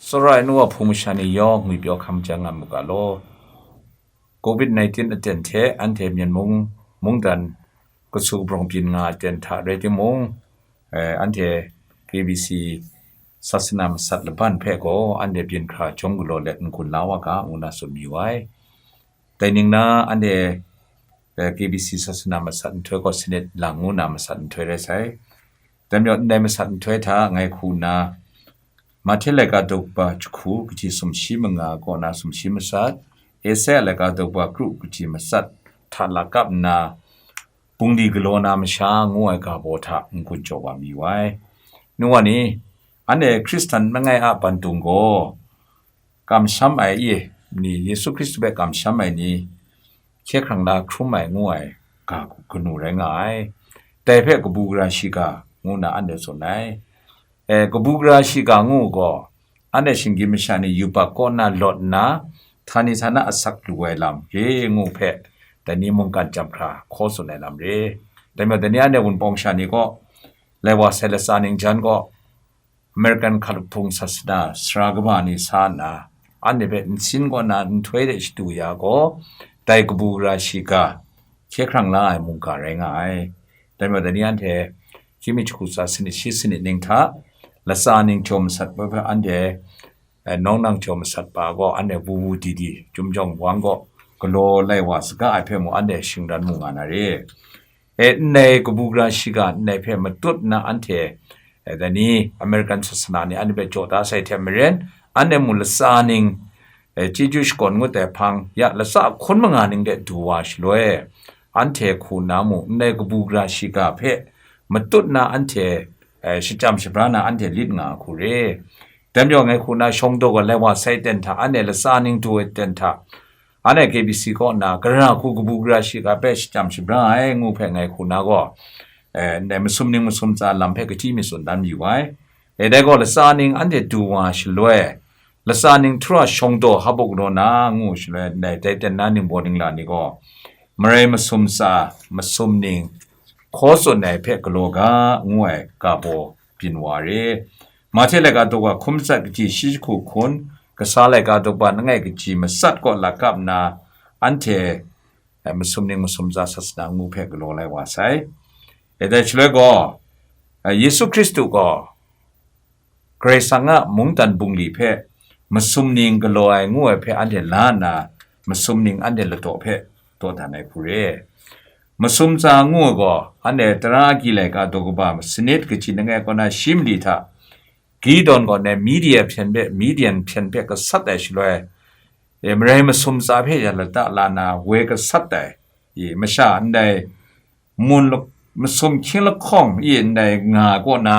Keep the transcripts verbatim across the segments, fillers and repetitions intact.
Tsawra ai nu wa hpung masha ni yawng ngwipyaw hkam jang nga mu ga law. Covid nineteen aten hte anhte Myen mung mungdan kasu kabrawng byin nga aten hta rai timung, eh, anhte K B C sasana masat laban hpe gaw anhte byin hkra jawm galaw let n-gun la wa ga, ngu na tsun mayu ai. Dai ning na anhte, eh, K B C sasana masat nhtoi gaw sanit lang ngu na masat nhtoi rai sai. Dai majaw, ndai masat nhtoi hta ngai hku nna, Mahte laika daw kaba jahku kaji sumshi manga kaw na sumshi masat, Esaia laika daw kaba kru kaji masat hta lakap nna, bungli galaw na masha ngu ai ga baw hta n-gun jaw wa mayu ai. Nu wa ni, anhte Hkristan langai a bandung gaw, kamsham ai i, ni Yesu Hkristu hpe kamsham ai ni, hkye hkrang la hkrum ai ngu ai ga kanu rai nga ai. Dai hpe kabu gara shiga ngu na anhte tsun ai. E, kabu gara shiga ngu gaw, anhte shinggyim masha ni yubak kaw na lawt nna, htani htana asak lu ai lam re ngu hpe, dai ni mungkan chyam hkra hkaw tsun ai lam re. Dai majaw, dai ni anhte Wunpawng sha ni gaw, lai wa sai latsa ning jan gaw, American hkalup hpung sasana sara kaba ni sa nna, anhte hpe nsin kaw na nhtoi de shadu ya gaw, dai kabu gara shiga hkye hkrang la ai mungga rai nga ai. Dai majaw, dai ni anhte hkying mi jahku tsa sanit shi sanit ning hta, latsa ning jaw masat hpe hpe anhte, eh, nawng nang jaw masat pa gaw anhte wu wu di di, Chyum jawng wang gaw galaw lai wa saga ai hpe mung anhte shingran mu nga na re. E, ndai kabu gara shiga ndai hpe matut nna anhte, e, dai ni American sasana ni anhte hpe jaw da sai hte maren, anhte mung latsa ning, e, chyeju shakawn ngut ai hpang ya latsa hkun manga ning de du wa shaloi, anhte hku na mung ndai kabu gara shiga hpe matut nna anhte, e, shachyam shabra na anhte lit nga a hku re. Dai majaw, ngai hku na shawng daw gaw lai wa sai ten hta, anhte latsa ning du ai ten hta, anhte K B C kaw na, gara hku kabu gara shiga hpe shachyam shabra ai ngu hpe ngai hku na gaw, eh, ndai masum ning masum tsa lam hpe kahti mi tsun dan mayu ai. E, dai gaw latsa ning anhte du wa shaloi, latsa ning htura shawng daw hpa buk raw na ngu shaloi, ndai dai ten na ningbaw ningla ni gaw, marai masum tsa, masum ning, hkaw tsun ai hpe galaw ga, ngu ai ga baw byin wa re. Mahte laika daw kaba hkum tsat kaji shi jahku hkun, kasa laika daw kaba langai kaji masat kaw lakap nna, anhte, eh, masum ning masum tsa sasana ngu hpe galaw lai wa sai. E, dai shaloi gaw, eh, Yesu Hkristu gaw Karai Kasang a mungdan bungli hpe masum ning galaw ai ngu ai hpe anhte la nna, masum ning anhte ladaw hpe dawdan ai hku re. Masum tsa ngu ai gaw, anhte tara agyi laika daw kaba sanit kaji langai kaw na shi mali hta, Gideon gaw ndai Midian hpyen hpe, Midian hpyen hpe gasat ai shaloi, e, marai masum tsa hpe ya lata la na woi gasat ai, e, masha ndai mun lak-, masum hkying lahkawng e ndai nga kaw na,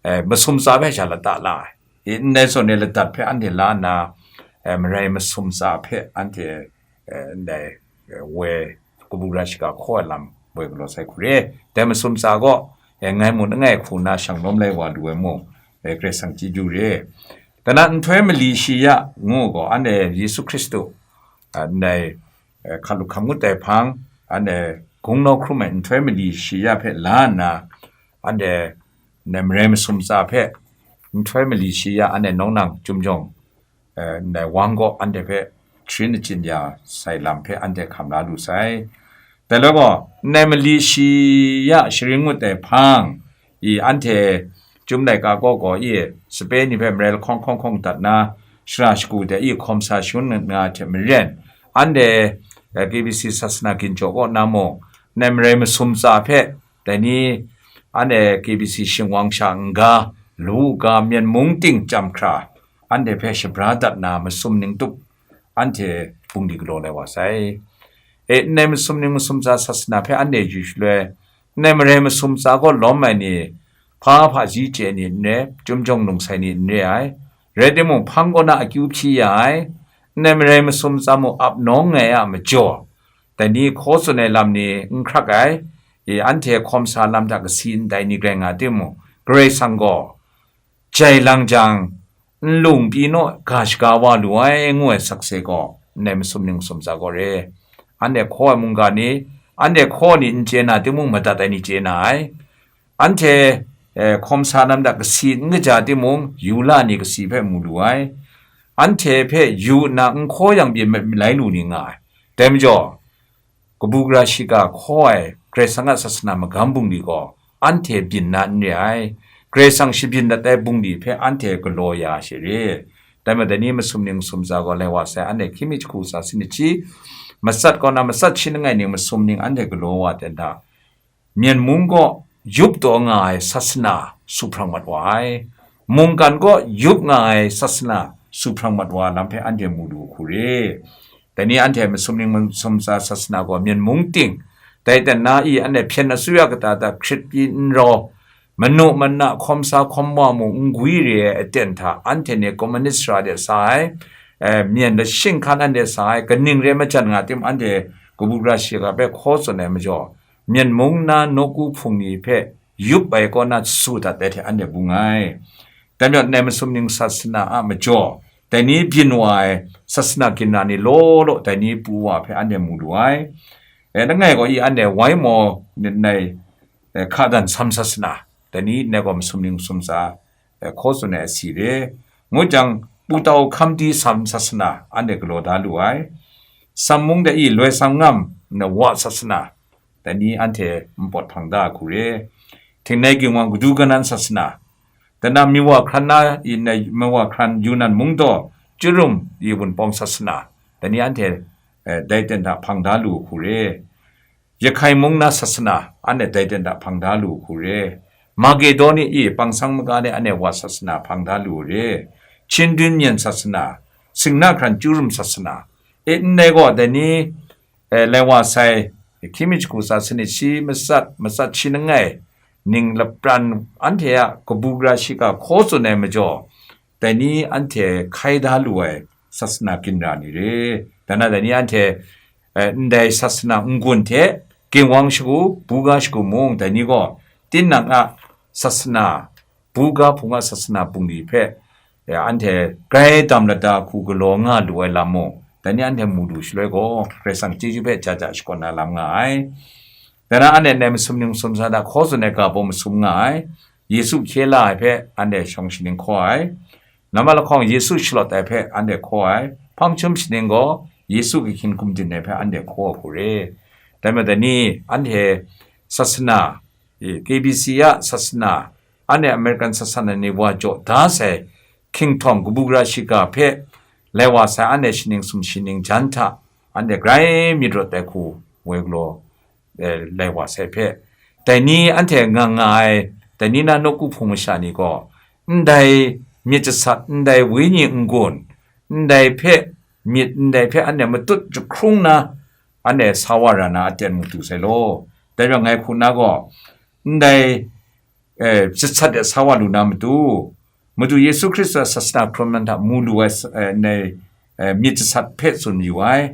e, masum tsa hpe sha lata la ai. E, ndai zawn e ladat hpe anhte la nna, e, marai masum tsa hpe anhte, e, ndai, e, woi kabu gara shiga hkaw ai lam woi galaw sai hku re. Dai masum tsa gaw, e, ngai mung langai hku na shang lawm lai wa lu ai mung, e, Karai Kasang chyeju re. Kana nhtoi mali shi ya ngu gaw, anhte Yesu Hkristu, a, ndai, e, hkalup hkam ngut ai hpang, anhte gungnaw hkrum ai nhtoi mali shi ya hpe la nna, anhte ndai marai masum tsa hpe nhtoi mali shi ya anhte nawng nang Chyum jawng, e, ndai wang gaw anhte hpe sharin achyin ya sai lam hpe anhte hkam la lu sai. Dai loi gaw, ndai mali shi ya sharin ngut ai hpang, i anhte Chyum laika kaw gaw i sape ni hpe marai lahkawng hkawng hkawng dat na, shara shagu de i hkawm sa shangun nga hte maren, anhte, eh, K B C sasana ginjaw kaw na mung, ndai marai masum tsa hpe, dai ni, anhte K B C shingwang sha n-ga, lu u ga, Myen mung ting chyam hkra, anhte hpe shabra dat na masum ning tup, anhte bungli galaw lai wa sai. E, ndai masum ning masum tsa sasana hpe anhte yu shaloi, ndai marai masum tsa kaw lawm ai ni, hpa hpaji chye ni n re, Chyum jawng lung sai ni n re ai. Rai timung, hpang kaw na akyu hpyi ya ai, ndai marai masum tsa mung ap nawng ai a majaw, dai ni hkaw tsun ai lam ni n hkrak ai, e, anhte hkawm sa lam hta kasi ndai ni rai nga timung, Karai Kasang gaw, jai lang jang, nlung pyi naw ga shaga wa lu ai, ngu ai sakse gaw, ndai masum ning masum tsa gaw re. Anhte hkaw ai mungga ni, anhte hkaw ni n chye na timung, madat ai ni chye na ai. Anhte eh, hkawm sa na mada kasi n kaja timung, yu la ni kasi hpe mu lu ai. Anhte hpe yu nna n hkaw yang byin malai lu ni nga ai. Dai majaw, kabu gara shiga hkaw ai Karai Kasang a sasana magam bungli gaw anhte byin na n re ai. Karai Kasang shabyin dat ai bungli hpe anhte galaw ya she re. Dai majaw, dai ni masum ning masum tsa gaw lai wa sai, anhte hkying mi jahku tsa sanit shi, matsat kaw na matsat shi langai ning masum ning anhte galaw wa ten hta, Myen mung kaw yup taw nga ai sasana su hprang mat wa ai, mungkan kaw yup nga ai sasana su hprang mat wa lam hpe anhte mu lu hku re. Dai ni anhte masum ning masum tsa sasana gaw myen mung ting, dai ten na i anhte hpyen asuya kata hta hkrit pyi n rau, manu mana hkawm sa hkawm wa mung n gwi re ai aten hta anhte ni komunit sara de sa ai, eh, myen lashing hkan anhte sa ai, kaning re ai majan nga tim anhte kabu gara shiga hpe hkaw tsun ai majaw, Myen mung na nawku hpung ni hpe yup ai kaw na su dat ai hte anhte bung ai. Dai majaw, ndai masum ning sasana a majaw, dai ni byin wa ai sasana ginra ni law law dai ni pru wa hpe anhte mu lu ai. E, langai gaw i anhte wai maw, ndai, e, hka dan sam sasana, dai ni ndai gaw masum ning masum tsa, e, hkaw tsun ai asi re. Ngu jang, putau hkam di sam sasana anhte galaw da lu ai. Sam mung dai i loi sam ngam na wa sasana, dai ni anhte npawt hpang da hku re. Htingnai ginwang kadu kanan sasana, dai na miwa hkran na i na miwa hkran Yunan mung daw Chyurum i Wunpawng sasana, dai ni anhte, eh, dai ten hta hpang da lu hku re. Jahkai mung na sasana, anhte dai ten hta hpang da lu hku re. Makedoni i pangsang maga de anhte wa sasana hpang da lu re. Hkying dun myen sasana, singna hkran Chyurum sasana, e, ndai gaw dai ni, e, lai wa sai, hkying mi jahku tsa sanit shi matsat, matsat shi langai, ning lapran anhte a kabu gara shiga hkaw tsun ai majaw, dai ni anhte hkai da lu ai sasana ginra ni re. Dai na dai ni anhte, e, ndai sasana n-gun hte, ginwang shagu, buga shagu mung, dai ni gaw tinang a sasana, buga hpung a sasana bungli hpe, e, anhte grai dam lada hku galaw nga lu ai lam mung, dai ni anhte mu lu shaloi gaw, Karai Kasang chyeju hpe ja ja shakawn na lam nga ai. Dai na anhte ndai masum ning masum tsa hta hkaw tsun ai ga baw masum nga ai. Yesu hkye la ai hpe anhte shawng shaning hkaw ai. Nambat lahkawng Yesu shalawt ai hpe anhte hkaw ai. Hpang chyum shaning gaw Yesu gahkyin gumdin ai hpe anhte hkaw ai hku re. Dai majaw dai ni anhte sasana, K B C a sasana, anhte American sasana ni wa jaw da sai hkying htawng kabu gara shiga hpe lai wa sai anhte shaning sum shaning jan hta anhte grai myit rawt ai hku woi galaw, eh, lai wa sai hpe, dai ni anhte nga nga ai, dai ni na nawku hpung masha ni gaw, ndai myit jasat, ndai wenyi n-gun, ndai hpe myit, ndai hpe anhte matut jahkrung na, anhte sa wa ra na aten mu tu sai law. Dai rai ngai hku na gaw, ndai, eh, jasat de sa wa lu na matu, Madu Yesu Hkristu a sasana hkrum nan hta mu lu ai sa-, eh, ndai, eh, myit jasat hpe tsun yu ai.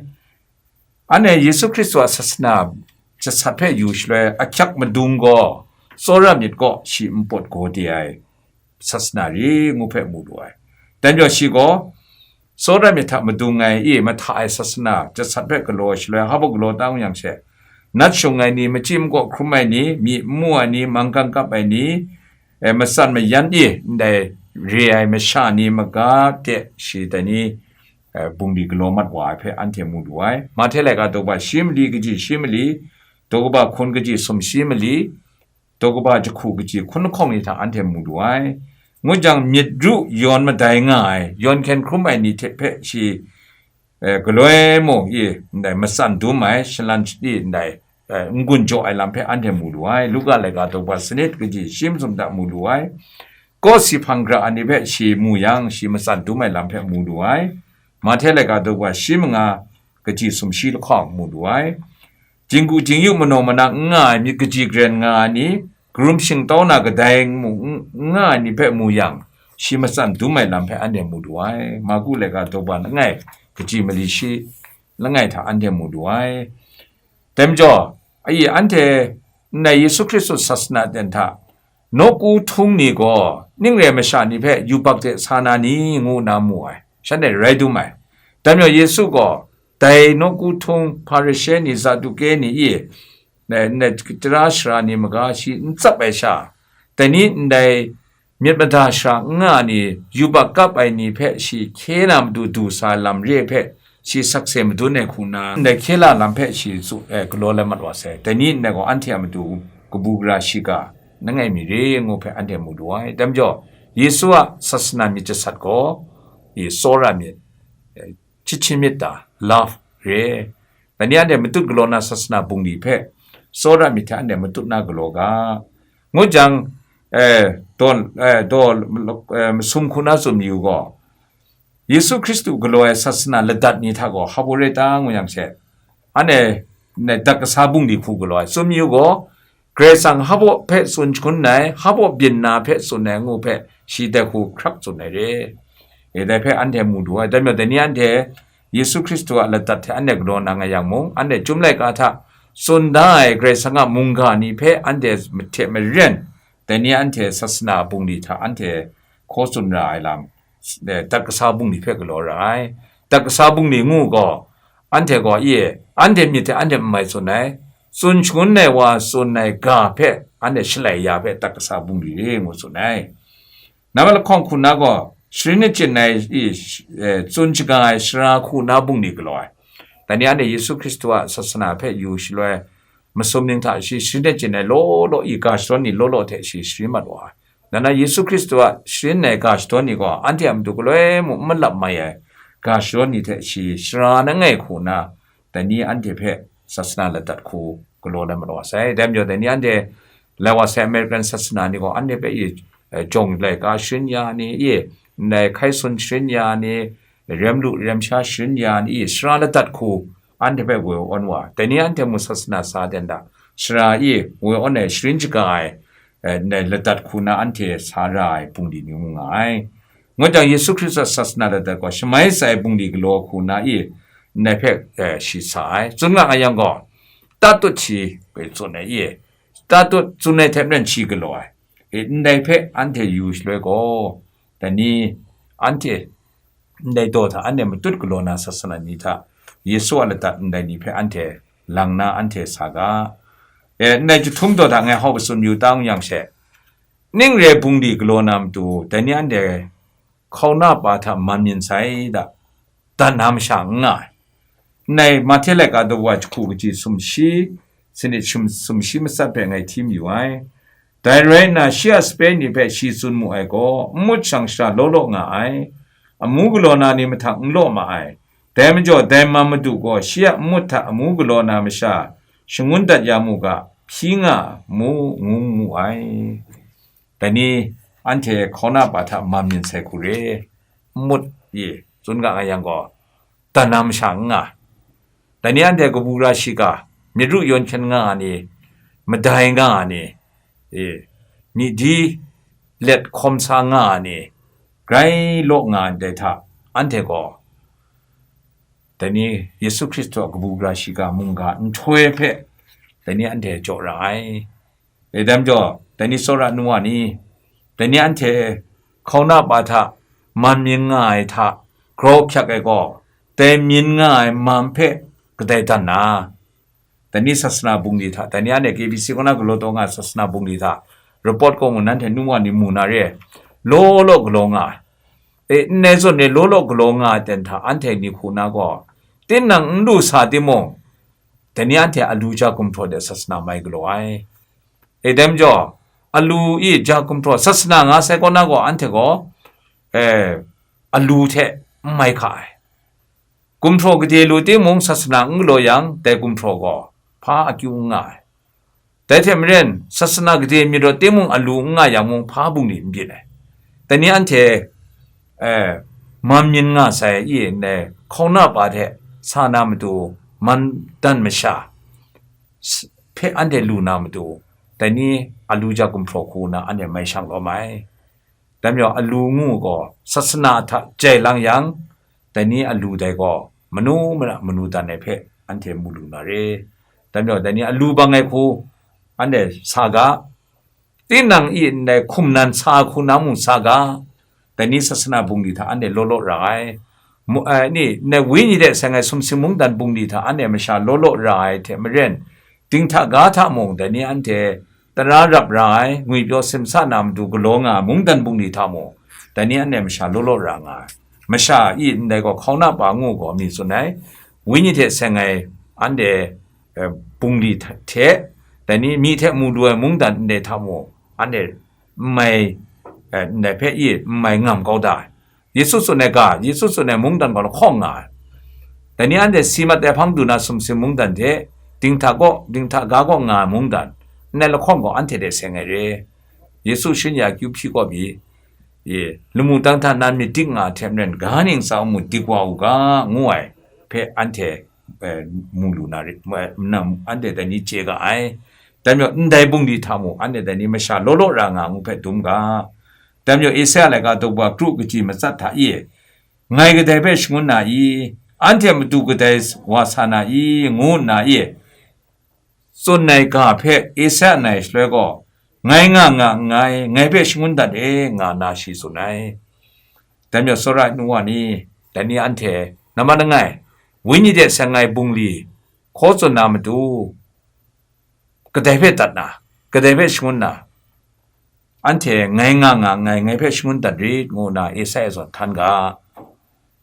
Anhte Yesu Hkristu a sasana jasat hpe yu shaloi, ahkyak madung gaw, tsawra myit kaw shi npawt gaw de ai sasana ri ngu hpe mu lu ai. Dai majaw shi gaw, tsawra myit hta madung ai e mahta ai sasana jasat hpe galaw ai shaloi, hpa galaw ta ngu yang she, nat shung ai ni, machyi makaw hkrum ai ni, myi n mu ai ni, manggang kap ai ni, e, matsan mayan e ndai re ai masha ni maga de shi dai ni, eh, bungli galaw mat wa ai hpe anhte mu lu ai. Mahte laika daw kaba shi mali kaji shi mali, daw kaba hkun kaji sumshi mali, daw kaba jahku kaji hkun lahkawng ni hta anhte mu lu ai. Ngu jang, myit ru yawn madai nga ai, yawn hkyen hkrum ai ni hte hpe shi, eh, galoi mung e ndai matsan dum ai, shalan shadi ndai, eh, n-gun jaw ai lam hpe anhte mu lu ai. Luka laika daw kaba sanit kaji shi masum hta mu lu ai. Kawsi hpang gara ai ni hpe shi mu yang, shi matsan dum ai lam hpe mu lu ai. Mahte laika daw kaba shi manga kaji sumshi lahkawng mu lu ai. Jinggu jingyu manaw manak n nga ai, myit kaji garen nga ai ni, karum shingtau na kadai mung n nga ai ni hpe mu yang, shi matsan dum ai lam hpe anhte mu lu ai. Marku laika daw kaba langai kaji mali shi langai hta anhte mu lu ai. Dai majaw, ayi anhte ndai Yesu Hkristu sasana aten hta nawku htung ni gaw ning re ai masha ni hpe yubak de sa na ni, ngu nna mu ai. Shanhte rai dum ai. Dai majaw Yesu gaw dai nawku htung Hparishe ni, Saduke ni e, ndai, ndai tara shara ni maga shi n tsap ai sha, Dai ni ndai myit mada shara n nga ni, yubak kap ai ni hpe shi hkye na matu du sa ai lam re ai hpe, shi sakse madun ai hku na, ndai hkye la lam hpe shi tsu, eh, galaw lai mat wa sai. Dai ni ndai gaw anhte a matu kabu gara shiga langai mi re ngu hpe anhte mu lu ai. Dai majaw, Yesu a sasana myit jasat gaw, e, tsawra myit, e, chyahkyin myit ta, love re. Dai ni anhte matut galaw na sasana bungli hpe tsawra myit hte anhte matut na galaw ga. Ngu jang, e, daw, e, daw, e, masum hku na tsun mayu gaw, Yesu Hkristu galaw ai sasana ladat ni hta gaw hpa baw rai ta ngu yang she, anhte, ne, dat kasa bungli hku galaw ai. Tsun mayu gaw, Karai Kasang hpa baw hpe tsun shangun ai, hpa baw byin na hpe tsun ai ngu hpe, shi dai hku hkrak tsun ai re. E, dai hpe anhte mu du ai. Dai majaw, dai ni anhte Yesu Hkristu a ladat hte anhte galaw na nga yang mung, anhte Chyum laika hta tsun da ai Karai Kasang a mungga ni hpe anhte hte maren, dai ni anhte sasana bungli hta anhte hkaw tsun ra ai lam, eh, dat kasa bungli hpe galaw ra ai. Dat kasa bungli ngu gaw, anhte gaw, i e, anhte myit hte anhte n mai tsun ai, tsun shangun ai wa tsun ai ga hpe anhte shalai ya hpe dat kasa bungli re ngu tsun ai. Nambat lahkawng hku na gaw, sharin achyin ai, i, eh, tsun shaga ai sara hku na bungli galaw ai. Dai ni anhte Yesu Hkristu a sasana hpe yu shaloi, masum ning hta shi sharin achyin ai law law i ga shadawn ni law law hte shi sharin mat wa ai. Nana Yesu Hkristu a sharin ai ga shadawn ni gaw, anhte a matu galoi mung n malap mai ai ga shadawn ni hte shi sara langai hku na, dai ni anhte hpe sasana ladat hku galaw lai mat wa sai. Dai majaw, dai ni anhte lai wa sai American sasana ni gaw, anhte hpe i, eh, jawng laika sharin ya ni, i, ndai hkai sun sharin ya ni, rem lu rem sha sharin ya ni, i, sara ladat hku anhte hpe woi awn wa. Dai ni anhte mung sasana sa den da, sara i woi awn ai sharin shaga ai, eh, ndai ladat hku na anhte sa ra ai bungli ni ngu nga ai. Ngu jang, Yesu Hkristu a sasana ladat gaw shamai sai bungli galaw hku na i ndai hpe, eh, shi sa ai. Tsun nga ai yang gaw, tatut shi, bai tsun ai i, tatut tsun ai hte maren shi galaw ai. E, ndai hpe anhte yu shaloi gaw, dai ni anhte ndai daw hta anhte matut galaw na sasana ni hta, Yesu a ladat ndai ni hpe anhte lang na anhte sa ga. E, ndai chyahtum daw hta ngai hkau katsun yu ta ngu yang she, ning re bungli galaw na matu, dai ni anhte hkauna pa hta man myin sai da, dan na masha n nga ai. Ndai Mahte laika daw wa jahku kaji sumshi, sanit shum, sumshi matsat hpe ngai hti mayu ai. Dai rai nna, shi a sape ni hpe shi tsun mu ai gaw, n mut shang shara law law nga ai, amu galaw na ni mahtang n law ma ai. Dai majaw, dai man madu gaw shi a n mut hta amu galaw na masha shangun dat ya mu ga, hpyi nga mu, ngu mu ai. Dai ni anhte hkauna pa hta man myin sai hku re, n mut ye, tsun ga nga yang gaw, dan na masha n nga. Dai ni anhte kabu gara shiga, myit ru yawn hkyen nga ai ni, madai nga ai ni, e, myi di let hkawm sa nga ai ni, grai law nga ai ndai hta, anhte gaw, dai ni Yesu Hkristu a kabu gara shiga mungga nhtoi hpe, dai ni anhte jaw ra ai. E, dai majaw, dai ni tsawra nu wa ni, dai ni anhte hkauna pa hta man myin nga ai hta grau hkyak ai gaw, dai myin nga ai man hpe kadai dan na, dai ni sasana bungli hta, dai ni anhte K B C kaw na galaw taw nga ai sasana bungli hta, report kaw ngu nanhte nu wa ni mu na re ai, law law galaw nga ai. E, n dai zawn e law law galaw nga ai ten hta anhte ni hku na gaw, tinang n lu sa timung, dai ni anhte alu ja gumhpraw de sasana mai galaw ai. E, dai majaw, alu i ja gumhpraw sasana nga sai kaw na gaw, anhte gaw, e, alu hte n mai hka ai. Gumhpraw gade lu timung, sasana n galaw yang, dai gumhpraw gaw hpa akyu n nga ai. Dai hte maren, sasana gade myit rawt timung, alu n nga yang mung, hpa bungli n byin ai. Dai ni anhte, eh, man myin nga sai i ndai hkauna pa hte sa na matu, man dan masha s-, hpe anhte lu na matu, dai ni alu ja gumhpraw hku na anhte mai shang lawm ai. Dai majaw, alu ngu gaw, sasana hta jai lang yang, dai ni alu dai gaw, manu mara manu dan ai hpe anhte mu lu na re. Dai majaw, dai ni alu bang ai hku, anhte sa ga, tinang i ndai hkum nan sa hku na mung sa ga, dai ni sasana bungli hta anhte law law ra ai. Mu-, eh, ni, ndai wenyi de seng ai sumsing mungdan bungli hta anhte masha law law ra ai hte maren, dinghta ga hta mung, dai ni anhte tara rap ra ai, ngwipyaw simsa na matu galaw nga ai mungdan bungli hta mung, dai ni anhte masha law law ra nga ai. Masha i ndai gaw hkauna pa ngu gaw mi tsun ai, wenyi hte seng ai anhte, eh, bungli hte, dai ni mi hte mu lu ai mungdan ndai hta mung, anhte n mai, eh, ndai hpe i n mai ngam kau da ai. Yesu tsun ai ga, Yesu tsun ai mungdan gaw lahkawng nga ai. Dai ni anhte si mat ai hpang du na sumsing mungdan hte, dinghta gaw, dinghta ga gaw nga ai mungdan, ndai lahkawng gaw anhte hte seng ai re. Yesu shin ya akyu hpyi kaw pyi, ye, lamu tang hta nan myit dik nga ai hte maren, ga ning tsa u mu dik wa u ga, ngu ai hpe anhte, eh, mu lu na rit, eh, nam, anhte dai ni chye ga ai. Dai majaw, ndai bungli hta mung, anhte dai ni masha law law ra nga ngu hpe dum ga. Dai majaw, Esaia laika daw wa kru kaji matsat hta e, ngai kadai hpe shangun na i? Anhte matu kadai wa sa na i? Ngu nna e, tsun ai ga hpe Esaia nai shaloi gaw, ngai nga nga nngai, ngai hpe shangun dat e, nga nna shi tsun ai. Dai majaw, tsawra ai nu wa ni, dai ni anhte, nambat langai, wenyi hte seng ai bungli hkaw tsun na matu, kadai hpe dat na, kadai hpe shangun na, anhte ngai nga nga nngai, ngai hpe shangun dat rit, ngu nna Esaia zawn htan ga.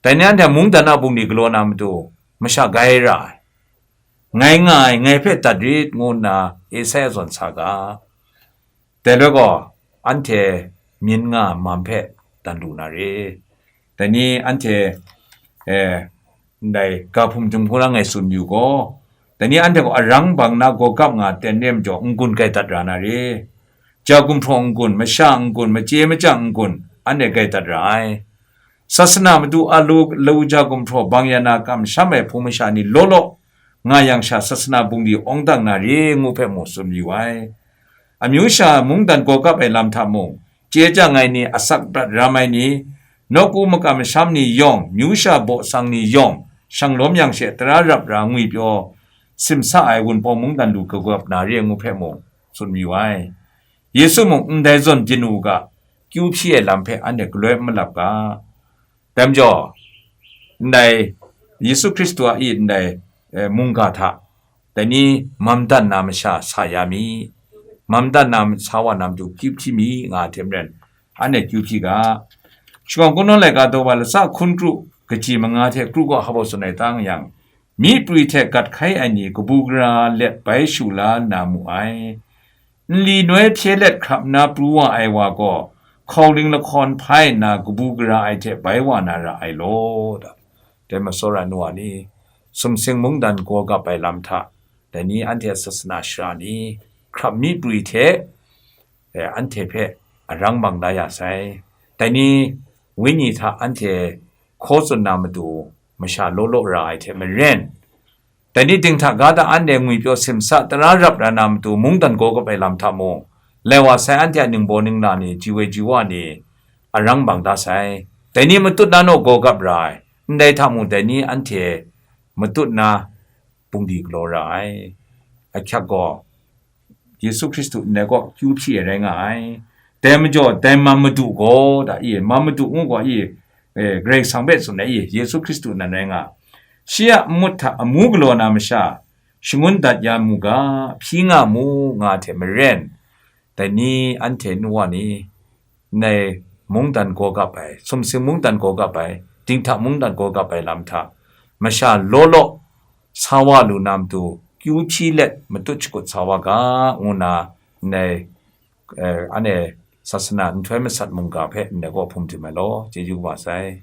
Dai ni anhte mungdan a bungli galaw na matu, masha gai ra ai, ngai nga ai, ngai hpe dat rit, ngu nna Esaia zawn sa ga. Dai loi gaw, anhte myin nga ai mam hpe dan lu na re. Dai ni anhte, eh, ndai ga hpung htum hkungran ngai tsun yu gaw, dai ni anhte gaw arang bang na gaw gap nga ten re majaw, n-gun gai dat ra na re. Ja gumhpraw n-gun, masha n-gun, machye machyang n-gun, anhte gai dat ra ai. Sasana matu a lu, lu ja gumhpraw bang ya na kamsham ai hpung masha ni law law nga yang sha, sasana bungli awng dang na re ngu hpe mu tsun yu ai. Amyu sha mungdan gaw gap ai lam hta mung, chye chyang ai ni, asak prat ram ai ni, nawku makam masham ni yawng, myu sha baw sang ni yawng, shang lawm yang she tara rap ra ngwipyaw simsa ai Wunpawng mungdan lu kagap na re ngu hpe mung tsun mayu ai. Yesu mung ndai zawn byin u ga, kyu hpyi ai lam hpe anhte galoi n malap ga. Dai majaw, ndai Yesu Hkristu a i ndai, eh, mungga hta, dai ni mam dan na masha sa ya mi, mam dan na sa wa na matu kyu hpyi mi nga ai hte maren, anhte kyu hpyi ga. Shakawn Kungdawn laika daw wa latsa hkun kru kaji manga hte kru kaw hpaw tsun ai tang yang, myi prwi hte gat hkai ai ni kabu gara let bai shu la na mu ai. Nli noi hpye let hkrap na pru wa ai wa gaw, hkauling lahkawn hpai nna kabu gara ai hte bai wa na ra ai law, da. Dai matsawra nu wa ni, sumsing mungdan gaw gap ai lam hta, dai ni anhte sasana shara ni, hkrap myi prwi hte, eh, anhte hpe arang bang da ya sai. Dai ni wenyi hta anhte hkaw tsun na matu, masha law law ra ai hte maren, dai ni dinghta ga da anhte ngwipyaw simsa tara rap ra na matu mungdan gaw gap ai lam hta mung, lai wa sai anhte a ningbaw ningla ni, ji woi ji wa ni, arang bang da sai. Dai ni matut na naw gaw gap ra ai, ndai hta mung dai ni anhte matut na bungli galaw ra ai. Ahkyak gaw, Yesu Hkristu ndai kaw kyu hpyi ai rai nga ai. Dai majaw, dai Mam Madu gaw, da i, Mam Madu ngu gaw i, eh, Karai Kasang hpe tsun ai i, Yesu Hkristu nan rai nga ai. Shi a nmut hta amu galaw na masha, shangun dat ya mu ga, hpyi nga mu, nga hte maren, dai ni anhte nu wa ni, ndai mungdan gaw gap ai, sumsing mungdan gaw gap ai, dinghta mungdan gaw gap ai lam hta, masha law law sa wa lu na matu, kyu hpyi let matut shakut sa wa ga, ngu nna, ndai, eh, anhte sasana nhtoi masat mungga hpe ndai kaw hpung tim ai law, chyeju kaba sai.